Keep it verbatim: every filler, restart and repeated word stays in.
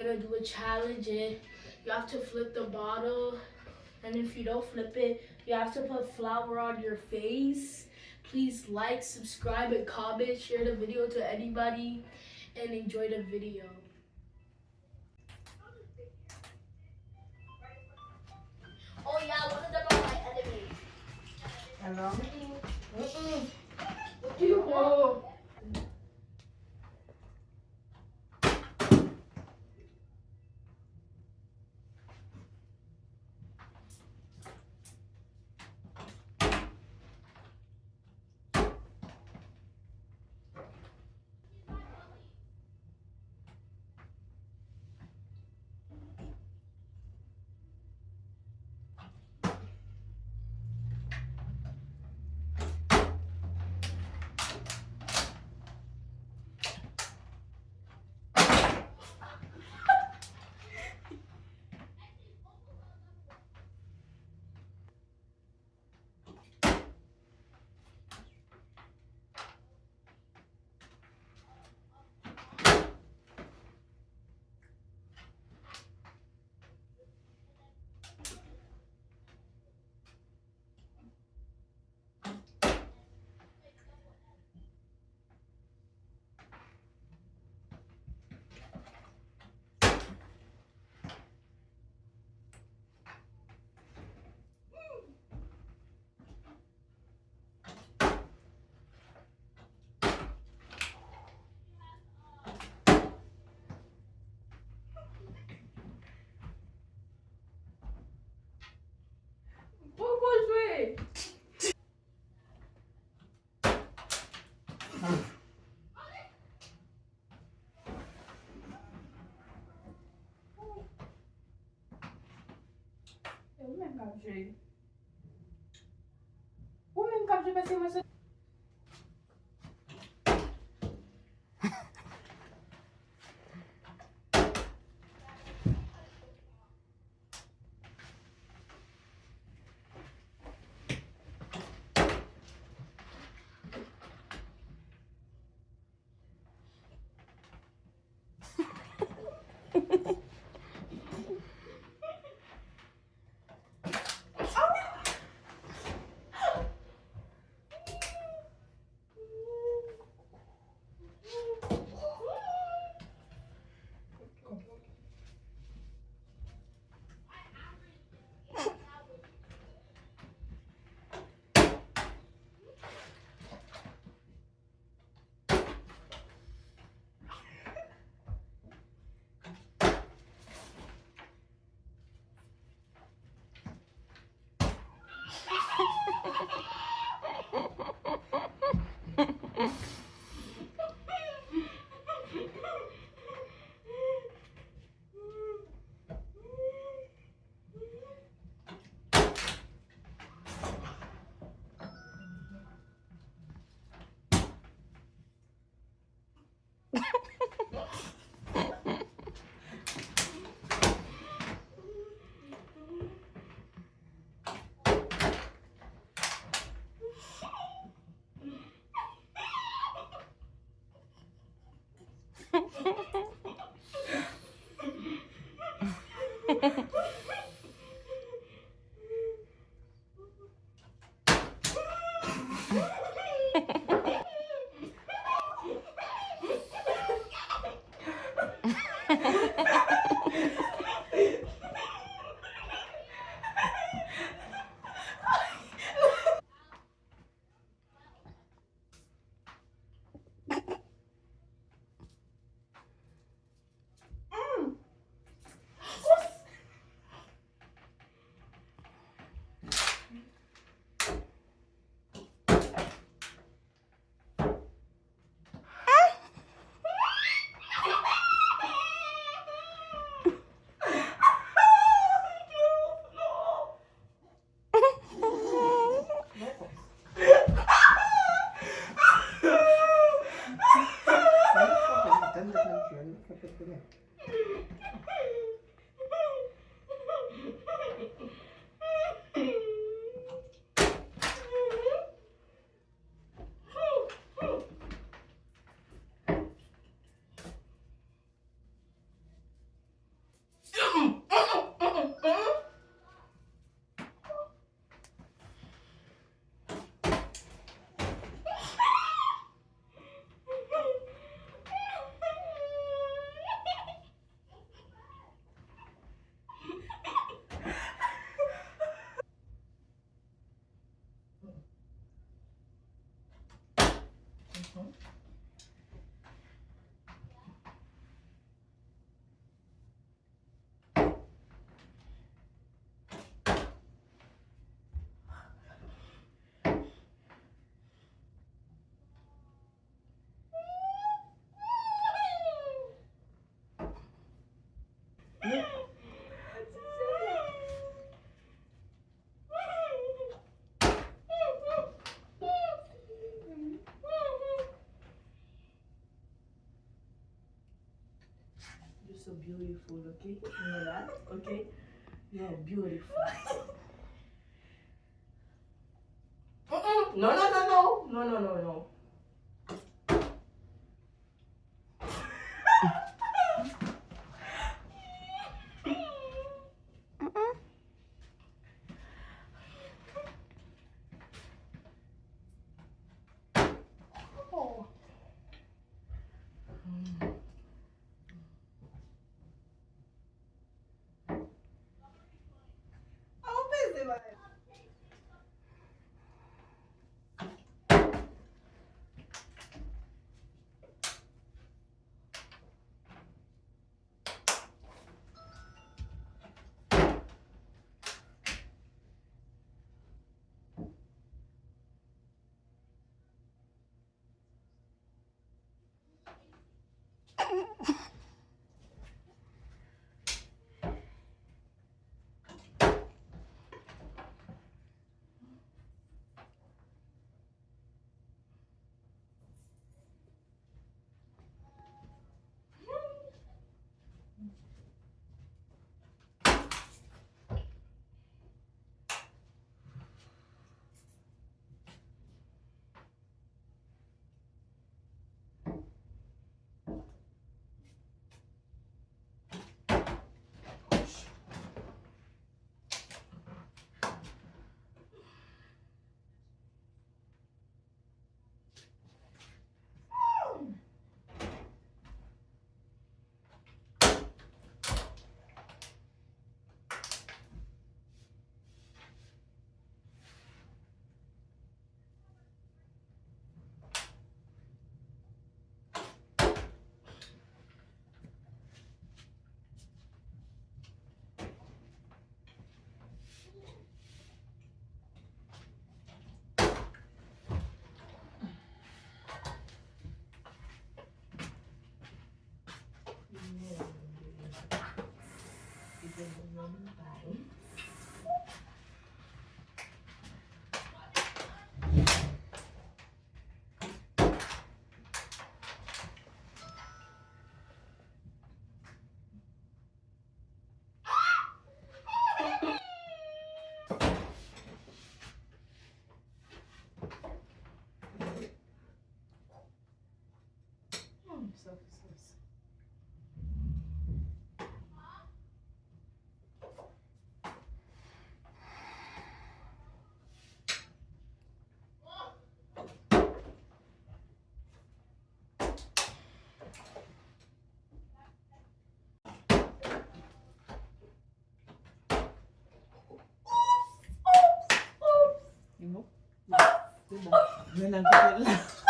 Gonna do a challenge and you have to flip the bottle. And if you don't flip it, you have to put flour on your face. Please like, subscribe, and comment. Share the video to anybody and enjoy the video. Oh yeah, one of them are my enemies. Hello? Mm-mm. What do you want? Poko jwe. E ou menm k ap jwe. Ou menm k ap jwe paske mwen sot. You're so beautiful, okay? You know that, okay? You're beautiful. Mm-mm. No, no, no, no. No, no, no, no. Mm-mm. Oh. Mm. Se bon. Se bon. Men nan kote la.